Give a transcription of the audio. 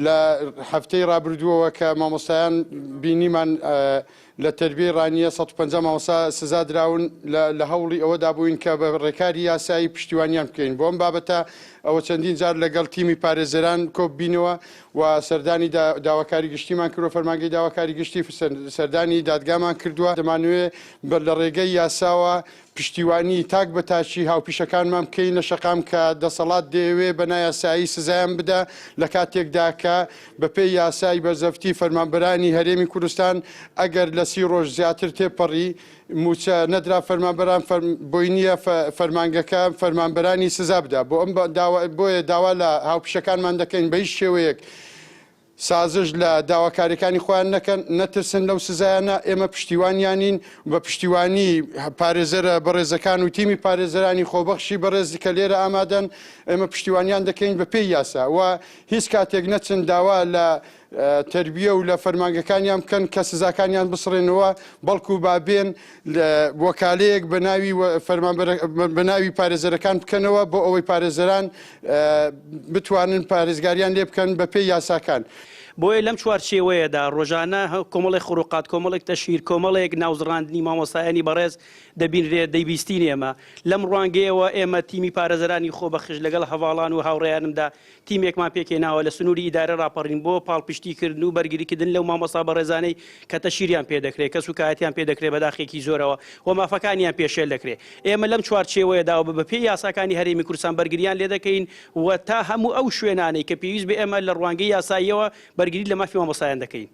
لە هەفتەی ڕابردووەوە کە مامۆستایان بینیمان لە تەربیەی ڕانیە 150 مامۆستا سزا دراون لە هەوڵی ئەوەدا بووین کە بە ڕێکاری یاسایی پشتیوانیان بکەین بۆ ئەم بابەتە ئەوە چەندین جار لەگەڵ تیمی پارێزەران کۆببینەوە و سەردانی داواکاری گشتیمان کردووە فەرمانگەی داواکاری گشتی سەردانی دادگامان کردووە دەمانەوێ لە ڕێگەی یاساوە پشتیوانی تاک بە تاکی هاوپیشەکانمان بکەین لە شەقام کە دەسەڵات دەیەوێ بە نایاسایی سزایان بدا لە کاتێکدا کە بەپێی یاسای بەرزەفتی فەرمانبەرانی هەرێمی کوردستان ئەگەر لە سی ڕۆژ زیاتر تێپەڕی مووچە نەدرا فەرمانبەران بۆی نییە فەرمانگەکە فەرمانبەرانی سزا بدا بۆ ئەم بۆیە داوا لە هاوپیشەکانمان دەکەین بە هیچ شێوەیەک سازش لە داواکاریەکانی خۆیان نەکەن، نەترسن لەو سزایانە، ئێمە پشتیوانیانین و بە پشتیوانی پارێزەرە بەڕێزەکان و تیمی پارێزەرانی خۆبەخشی بەڕێز کە لێرە ئامادەن، ئێمە پشتیوانیان دەکەین بە پێی یاسا و هیچ کاتێک نەچن داوا لە تەربیە و لە فەرمانگەکانیان بکەن کە سزاکانیان بسڕێنەوە، بەڵکو با بێن وەکالەیەک بە ناوی فەرمانبەرە بە ناوی پارێزەرەکان بکەنەوە بۆ ئەوەی پارێزەران بتوانن پارێزگاریان لێ بکەن بە پێی یاساکان. بۆیە لەم چوارچێوەیەدا ڕۆژانە کۆمەڵێک خروقات، کۆمەڵێک تەشهیر، کۆمەڵێک ناوزڕاندنی مامۆستایانی بەڕێز دەبینرێت، دەیبیستین ئێمە. لەم ڕوانگەیەوە ئێمە تیمی پارێزەرانی خۆبەخش لەگەڵ هەڤاڵان و هاوڕێیانمدا تیمێکمان پێکهێناوە لە سنووری ئیدارەی ڕاپەڕین بۆ پاڵپشتیکردن و بەرگریکردن لەو مامۆستا بەڕێزانەی کە تەشهیریان پێدەکرێت، کە سووکایەتیان پێدەکرێت بە داخێکی زۆرەوە و مافەکانیان پێشێل دەکرێت. ئێمە لەم چوارچێوەیەدا و بەپێی یاساکانی هەرێمی کوردستان بەرگرییان لێدەکەین و تا هەموو ئەو شوێنانەی کە پێویست بێ ئێمە لە ڕوانگەی یاساییەوە بەرگری لە مافی مامۆستایان دەکەین.